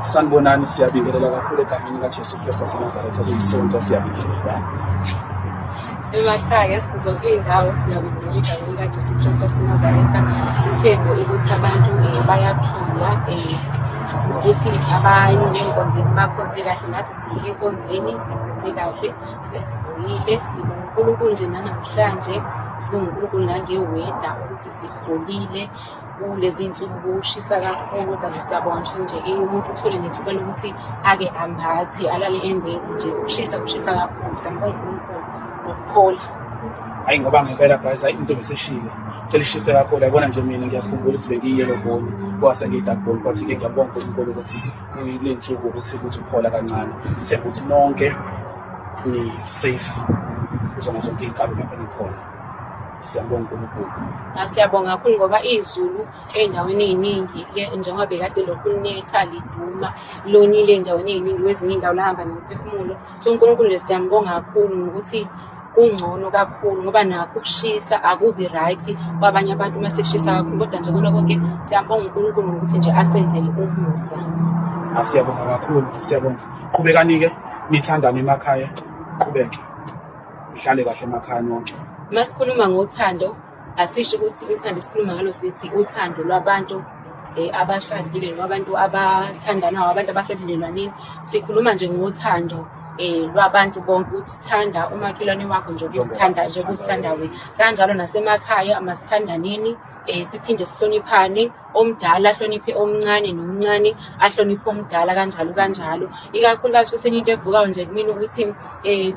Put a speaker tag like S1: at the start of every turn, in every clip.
S1: Sanibonani, siyabingelela kakhulu egameni kaJesu Kristu waseNazaretha. Kuyisonto, siyabingelela.
S2: Emakhaya, zonke iy'ndawo, siyabingelela egameni likaJesu Kristu waseNazaretha. Sithembe ukuthi abantu bayaphila, ukuthi abanye enkonzweni bakhonze kahle, nathi siye enkonzweni sikhonze kahle, sesivuyile. Sibonga uNkulunkulu nje nanamhlanje, sibonga uNkulunkulu nangeweda ukuthi sipholile kulezi iy'nsuku kushisa kakhulu, kodwa nje siyabonga nje nje umuntu uthole nethuba lokuthi ake ambathe alale embethe nje, ukushisa kushisa kakhulu. Siyambonga uNkulunkulu ngokuphola.
S1: Hayi, ngoba ngempela guys, hayi, into beseshile, selishise kakhulu. Yabona nje, mina ngiyasikhumbula ukuthi bengiyi-yellow bone, kwase ngiyi-dark bone, but-ke ngiyabonga uNkulunkulu ukuthi kule nsuku ukuthi uphola kancane. Sithemba ukuthi nonke ni-safe kuzona zonke iy'nkalo lapho nikhona. Siyabonga uNkulunkulu.
S2: Siyabonga kakhulu ngoba izulu ey'ndaweni ey'ningi, njengoba bekade lokhu linetha liduma, lonile ey'ndaweni ey'ningi, kwezinye iy'ndawo lahamba nomphefumulo. So uNkulunkulu nje siyambonga kakhulu ngokuthi kungcono kakhulu, ngoba nakho ukushisa akubi right kwabanye abantu uma sekushisa kakhulu, kodwa nje kona konke siyambonga uNkulunkulu ngokuthi nje asenzele umusa.
S1: Siyabonga kakhulu, siyabonga. Qhubekani-ke nithandane emakhaya, qhubeke nihlale kahle emakhaya nonke.
S2: Uma sikhuluma ngothando, asisho ukuthi uthando esikhuluma ngalo sithi uthando lwabantu abashadile noma abantu abathandanayo, abantu abasebudlelwaneni. Sikhuluma nje ngothando lwabantu bonke, ukuthi thanda umakhelwane wakho njengoba uzithanda, njengoba uzithanda wena. Kanjalo nasemakhaya, masithandaneni, siphinde sihloniphane, omdala ahloniphe omncane, nomncane ahloniphe omdala, kanjalo kanjalo. Ikakhulukazi futhi enye into evukayo nje kumina ukuthi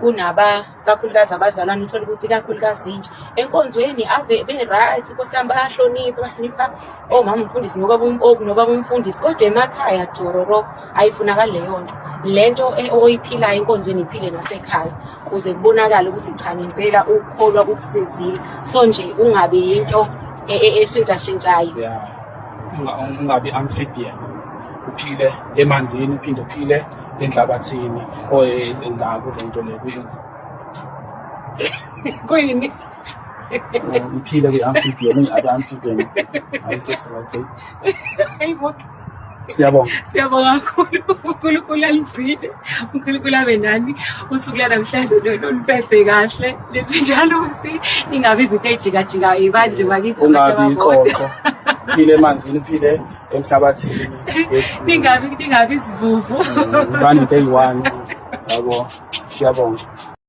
S2: kunaba kakhulukazi abazalwane, uthole ukuthi ikakhulukazi intsha enkonzweni ave be-right, nkosi yami, bayahlonipha, bahlonipha omama umfundisi nobaba umfundisi, kodwa emakhaya jororo, ayifunakali leyo nto. Le nto oyiphilayo enkonzweni iphile nasekhaya, kuze kubonakale ukuthi cha, ngempela ukukholwa kukusizile. So nje ungabi yinto eshintshashintshayo.
S1: Yeah, ungabi amphibian, uphile emanzini, uphinde uphile enhlabathini or la kule nto le.
S2: Kuyini?
S1: Uphile kwi-amphibian, ungabi amphibian, ayisesithi.
S2: Hayibo.
S1: Siyabonga.
S2: Siyabonga kakhulu. uNkulunkulu aligcine, uNkulunkulu abe nani. Usuku lwanamhlanje loluphethe kahle. Lithi njalo ukuthi ningabi izinto ey'jikajikayo kanje bakithi.
S1: Ungabi ixoxo, uphile emanzini, uphile emhlabathini.
S2: Ningabi isivuvu.
S1: Ibani into eyi-one, yabo. Siyabonga.